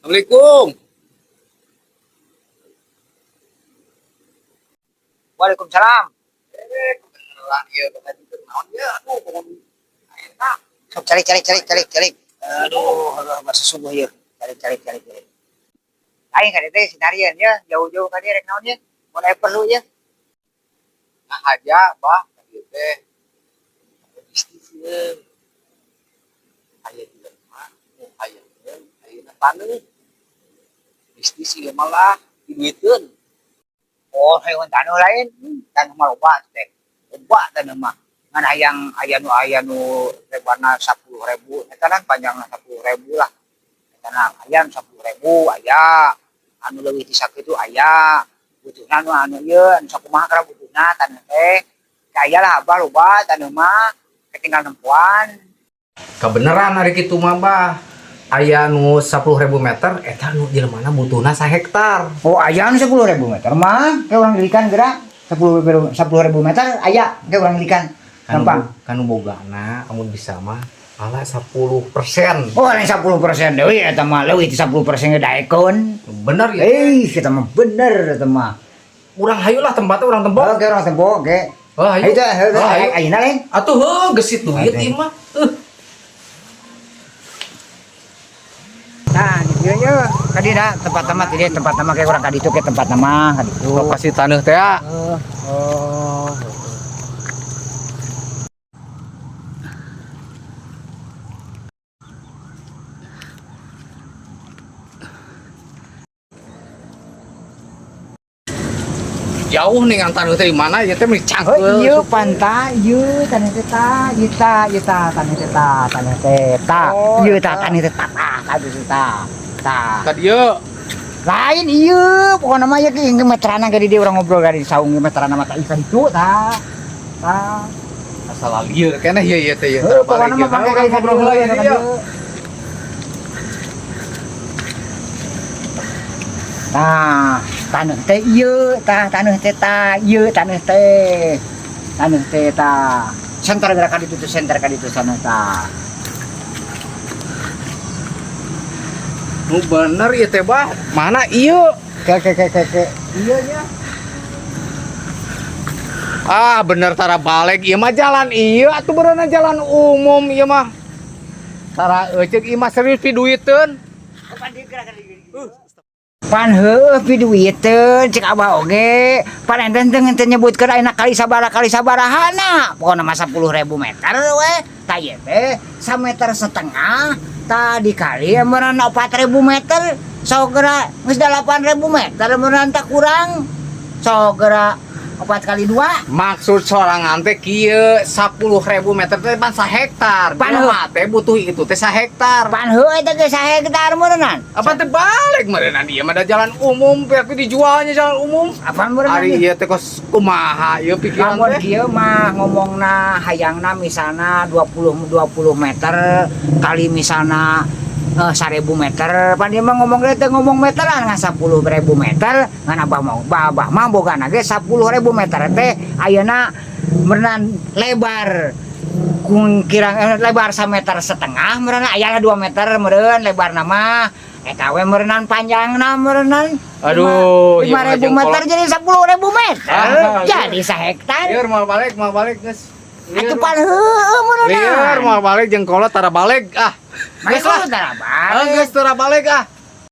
Assalamualaikum. Waalaikumsalam. Eh, kebeneran ieu ngajukeun naon ieu? Aduh, pokon enak. Sok calik calik calik calik calik. Aduh, aduh, masa subuh ieu. Calik calik calik calik. Aing ka teh sinarian ya, jauh-jauh ka dieu rek naon ya? Mun aya perlu ya. Nah aja, Bah, ka dieu teh. Bisnis ieu. Aya jelema nu hayangeun ayeuna taneuh. Bisnis ieu malah diduiteun. Oh, hayang taneuh lain, taneuh mah loba teh. Loba taneuh mah. Ngan hayang aya nu lebarna 10.000, eta kan panjangna 10.000 lah. Eta na hayang 10.000 aya. Anu leuwih ti sakitu aya. Butuhna nu anu ieu, anu sakumaha kana butuhna taneuh teh. Aya lah abah loba taneuh mah, tinggal nempoan. Kebeneran hari kitu mah, Bah. Aya nu 10.000 meter eta nu jelemana butuhna sahektar. Oh, aya nu 10.000 meter mah, kayak urang lilikan geura. 10.000 10.000 meter aya kayak urang lilikan. Kanu Gampang. Kanu bogana amun bisa mah ala 10%. Oh, lain 10% deui eta mah, leuwih ti 10% ge daekeun. Bener ya? Eh, kita mah bener eta mah. Urang hayu lah tempatnya urang tempo. Oke, urang tempo, oke. Oh, hayu. Ayo teh, ayo teh, Oh, hayu. ayeuna lain. Atuh heuh gesit duit Oke. ieu mah. Nah, di dieu ye, ka dieu da tempat nama ti dieu tempat nama kayak urang ka ditu ke tempat nama ka ditu. Lokasi taneuh teh ya. Heeh. Oh. Jauh nih ngan taneuh teh di mana ya teh meni Oh, cangkeul. iya pantai, iya tanah teh ta, ieu ta, ieu ta, tanah teh ta, tanah teh ta, Oh, ieu ta eta. Tanah teh ta, ta, ta, ta, ta, ta. Ka dieu. Lain iya, pokoknya mah ya ki meterana ge di dieu urang ngobrol di saung ge meterana mah ta ieu itu ta. Ta. Asal lieur keneh ieu ieu teh ieu. Heuh, pokokna mah pangke ka ngobrol heula dieu, ieu. ka dieu. Nah, taneuh teh ieu, tah taneuh teh ta, ieu taneuh teh. Taneuh teh ta. Senter geura ka ditu tuh, senter ka ditu sana ta. Nu bener ieu teh, Bah. Mana ieu? Ke ke ke ke ke. Ieu nya. Ah, bener tara balik ieu mah jalan ieu atuh beurana jalan umum ieu mah. Tara euceuk ieu mah serius piduiteun. Pan heueuh piduiteun cek abah oge. Pan enten teu ngenteu nyebutkeun ayeuna kali sabaraha kali sabarahana. Pokona mah 10.000 meter we. Ta ieu teh sameter setengah ta dikali meureun 4.000 meter. Sok geura geus 8.000 meter meureun tak kurang. Sok geura 4 kali 2. Maksud sorangan teh kieu 10.000 meter teh pan sahektar. Pan Jelema teh butuh itu teh sahektar. Pan heueuh eta ge sahektar meureunnan. Apa teh balik meureunna ieu mah da jalan umum, tapi dijualnya jalan umum. Apa meureunna? Ari ieu teh kos kumaha ieu pikiran Lamun teh? kieu mah ngomongna hayangna misalna 20 20 meter kali misalna 1000 meter, pan dia mah ngomong teh ngomong meteran ngan 10.000 meter ngan abah mau abah mah bogana ge 10.000 meter teh ayeuna meureunan lebar kung kirang lebar sameter setengah meureun aya 2 meter meureun lebarna mah eta we meureunnan panjangna meureunnan Aduh, ieu mah 5.000 jeung meter kolot. Jadi 10.000 meter Ah, jadi sahektar. Lieur moal balik geus. Atuh pan heueuh meureunna. Lieur moal balik jeung kolot tara balik ah. Geus Geus lah. tara Ah, balik. geus tara balik ah.